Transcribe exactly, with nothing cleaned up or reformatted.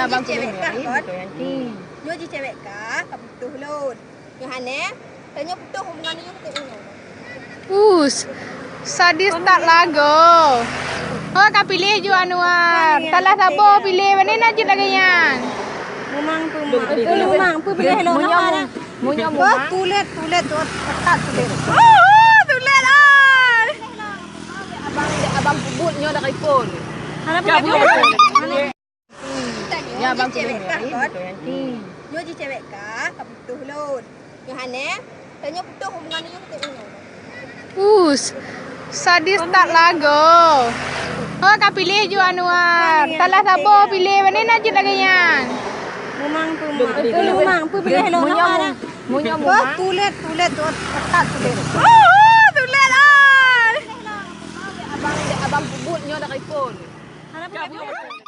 Abang cewek kah, Kon? Hmm. Nyoe ji cewek kah, ka putôh lôn. Nyoe hana, tanyoe putôh hubungan nyoe keu nyoe. Us, sadis that lagoe. Oh, ka piléh ju Anwar. Salah saboh piléh, pane na jeuet lagèe nyan. Mumang, pumang. Mumang, pu piléh lôn. Meunyoe mu-, meunyoe mumang. Tulet, tulet, tulet, tulet. Oh, tulet ai. Abang, abang peubuet nyoe dak iphone. Hana peubuet. Ya, abang peubuet nyoe. Hmm. Nyoe ji cewek kah, ka putôh lôn. Nyoe hana, tanyoe putôh hubungan nyoe keu nyoe. Us, sadis that lagoe. Oh, ka piléh ju Anwar. Salah saboh piléh, pane na jeuet lagèe nyan. Mumang, pumang. Mumang, pu piléh lôn. Meunyoe mu-, meunyoe mumang. Tulet, tulet, tulet, tulet. Oh, tulet ai. Abang, abang peubuet nyoe dak iphone. Hana peubuet.